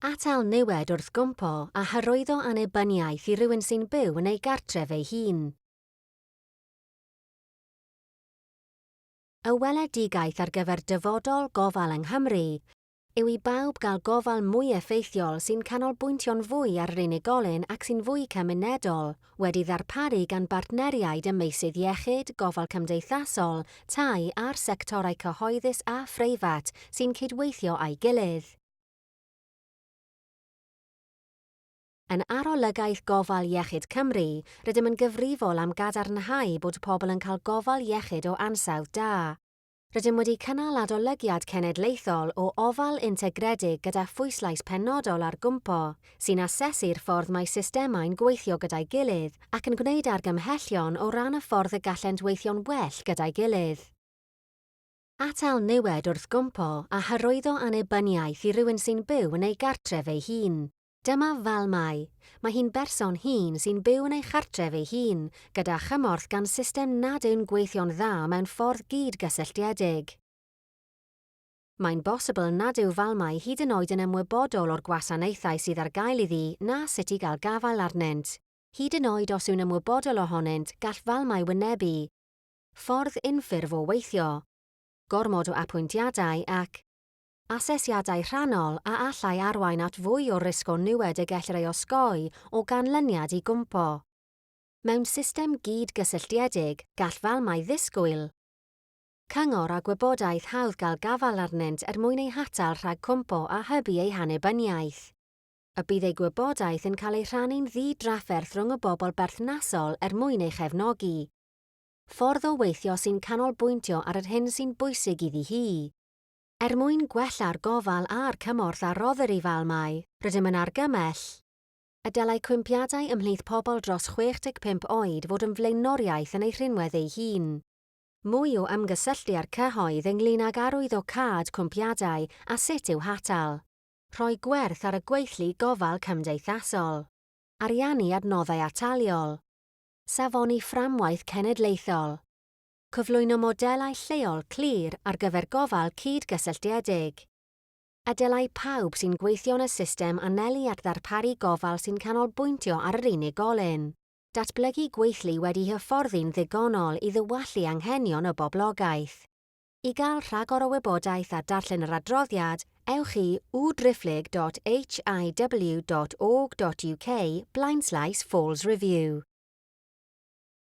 Atal niwed wrth gwmpo a hyrwyddo annibyniaeth i rywun sy'n byw yn ei gartref ei hun. Y weledigaeth ar gyfer dyfodol gofal yng Nghymru yw i bawb gael gofal mwy effeithiol sy'n canolbwyntio'n fwy ar yr unigolyn ac sy'n fwy cymunedol, wedi ddarparu gan bartneriaid ym meysydd iechyd, gofal cymdeithasol, tai a'r sectorau cyhoeddus a phreifat sy'n cydweithio â'i gilydd. Yn Arolygaeth Gofal Iechyd Cymru, rydym yn gyfrifol am gadarnhau bod pobl yn cael gofal iechyd o ansawdd da. Rydym wedi cynnal adolygiad cenedlaethol o ofal integredig gyda phwyslais penodol ar gwmpo, sy'n asesu'r ffordd mae systemau'n gweithio gyda'i gilydd ac yn gwneud argymhellion o ran y ffordd y gallent weithio'n well gyda'i gilydd. Atal niwed wrth gwmpo a hyrwyddo annibyniaeth i rywun sy'n byw yn ei gartref ei hun. Dyma Falmai. Mae hi'n berson hŷn sy'n byw yn ei chartref ei hun, gyda chymorth gan system nad yw'n gweithio'n dda mewn ffordd gyd-gysylltiedig. Mae'n bosibl nad yw Falmai hyd yn oed yn ymwybodol o'r gwasanaethau sydd ar gael iddi na sut i gael gafael arnynt. Hyd yn oed os yw'n ymwybodol ohonynt, gall Falmai wynebu ffordd unffurf o weithio, gormod o apwyntiadau ac asesiadau rhannol a allai arwain at fwy o risg o niwed y gellir ei osgoi o ganlyniad i gwmpo. Mewn system gyd-gysylltiedig, gall falmau ddisgwyl cyngor a gwybodaeth hawdd gael gafael arnynt er mwyn eu hatal rhag cwmpo a hybu eu hannibyniaeth. Y bydd eu gwybodaeth yn cael ei rhannu'n ddi-drafferth rhwng y bobl berthnasol er mwyn ei chefnogi. Ffordd o weithio sy'n canolbwyntio ar yr hyn sy'n bwysig iddi hi. Er mwyn gwella'r gofal a'r cymorth a roddir i Falmau, rydym yn argymell. Y dylai cwympiadau ymhlith pobl dros 65 oed fod yn flaenoriaeth yn ei rhinwedd ei hun. Mwy o ymgysylltu â'r cyhoedd ynglŷn ag arwyddocâd cwympiadau a sut i'w hatal. Rhoi gwerth ar y gweithlu gofal cymdeithasol. Ariannu adnoddau ataliol. Safoni fframwaith cenedlaethol. Cyflwyno modelau lleol clir ar gyfer gofal cyd-gysylltiedig. A dylai pawb sy'n gweithio yn y system anelu at ddarparu gofal sy'n canolbwyntio ar yr unigolyn. Datblygu gweithlu wedi hyfforddi'n ddigonol i ddiwallu anghenion y boblogaeth. I gael rhagor o wybodaeth a darllen yr adroddiad, ewch i www.hiw.org.uk blaenslaes falls review.